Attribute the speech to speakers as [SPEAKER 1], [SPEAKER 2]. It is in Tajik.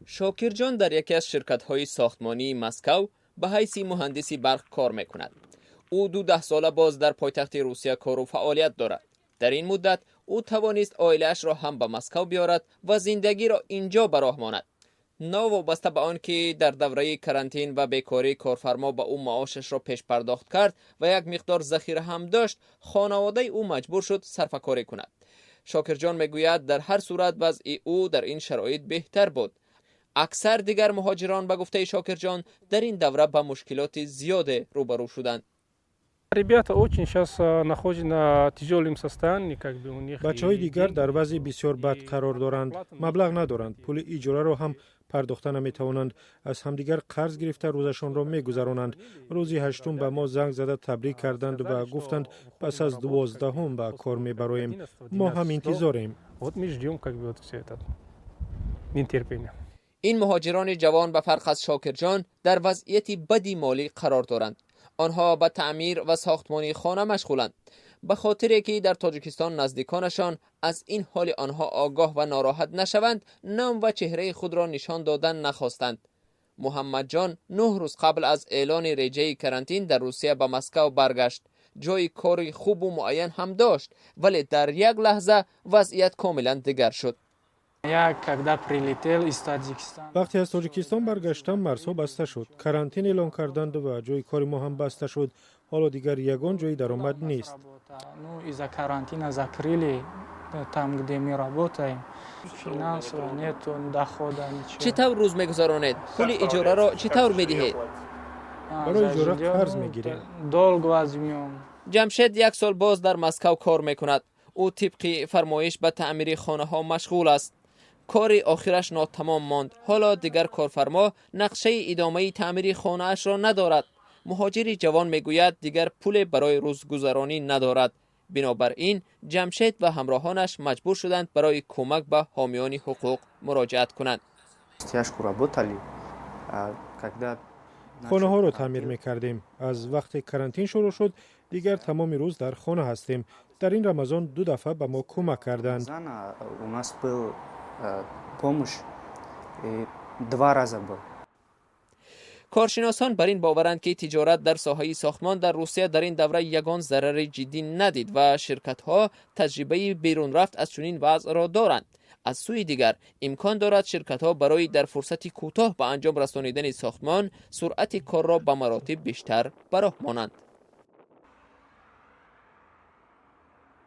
[SPEAKER 1] Шокирҷон дар яке аз ширкатҳои сохтмонии Маскав ба ҳайси муҳандиси барқ кор мекунад. Ӯ 12 сола боз дар пойтахти Русия кору фаъолият дорад. Дар ин муддат ӯ тавонист оилаашро ҳам ба Маскав биёрад ва зиндагиро инҷо ба роҳ монад. Новобаста ба он ки дар давраи карантин ва бекорӣ корфармо ба ӯ маошашро пешпардохт кард ва як миқдор захира ҳам дошт, хонаводаи ӯ маҷбур шуд сарфакорӣ кунад. Шокирҷон мегӯяд, дар ҳар сурат вазъи ӯ дар ин шароит беҳтар буд. Аксар дигар муҳоҷирон, ба гуфтаи Шокирҷон, дар ин давра ба мушкилоти зиёде рӯбарӯ шуданд.
[SPEAKER 2] Ребята очень сейчас находятся на тяжелом состоянии, как бы у них.
[SPEAKER 3] Бачаҳои дигар дар вазъи бисёр бад қарор доранд, маблағ надоранд, пули иҷораро ҳам пардохта наметавонанд, аз ҳамдигар қарз гирифта рӯзашонро мегузаронанд. Рӯзи ҳаштум ба мо занг зада табрик карданд ва гуфтанд, пас аз 12-ҳум ба кор мебароем. Мо ҳам интизорем.
[SPEAKER 2] Вот мы ждем, как бы, вот все это нетерпение.
[SPEAKER 1] Ин муҳоҷирони ҷавон, ба фарқ аз Шокирҷон, дар вазъияти бади молӣ қарор доранд. Онҳо ба таъмир ва сохтмони хона машғуланд. Ба хотире ки дар Тоҷикистон наздиконашон аз ин ҳоли онҳо огоҳ ва нороҳат нашаванд, ном ва чеҳраи худро нишон додан нахостанд. Муҳаммадҷон 9 рӯз қабл аз эълони реҷаи карантин дар Русия ба Москав баргашт. Ҷои кори хубу муайян ҳам дошт, вале дар як лаҳза вазъият комилан дигар шуд.
[SPEAKER 4] Я когда прилетел из Таджикистана.
[SPEAKER 3] Вақте аз Тоҷикистон баргаштам, марзҳо баста шуд, карантин эълон карданд ва ҷои кори мо ҳам баста шуд. Ҳоло дигар ягон ҷои даромад нест.
[SPEAKER 4] Ну, из-за карантина закрыли там, где мы работаем. Финансово нету дохода, ничего.
[SPEAKER 1] Чӣ тавр рӯз мегузаронед? Пули иҷораро чӣ тавр медиҳед?
[SPEAKER 3] Барои иҷора қарз мегирем.
[SPEAKER 4] Долг возьмем.
[SPEAKER 1] Ҷамшед як сол боз дар Москав кор мекунад. Ӯ тибқи фармоиш ба таъмири хонаҳо машғул аст. Кори охираш нотамом монд. Ҳоло дигар корфармо нақшаи идомаи таъмири хонаашро надорад. Муҳоҷири ҷавон мегӯяд, дигар пуле барои рӯзгузаронӣ надорад. Бинобар ин Ҷамшед ва ҳамроҳонаш маҷбур шуданд барои кӯмак ба ҳомиёни ҳуқуқ муроҷиат кунанд.
[SPEAKER 5] Тяжко работали, когда
[SPEAKER 3] Хонаҳоро таъмир мекардем. Аз вақте карантин шурӯъ шуд, дигар тамоми рӯз дар хона ҳастем. Дар ин Рамазон ду дафъа ба мо кӯмак карданд.
[SPEAKER 5] У нас был помощь, два раза был.
[SPEAKER 1] Коршиносон бар ин боваранд, ки тиҷорат дар соҳаи сохтмон дар Русия дар ин давра ягон зарари ҷиддӣ надид ва ширкатҳо таҷрибаи берунрафт аз чунин вазъро доранд. Аз сӯи дигар, имкон дорад ширкатҳо барои дар фурсати кӯтоҳ ба анҷом расонидани сохтмон суръати корро ба маротиб бештар ба роҳ монанд.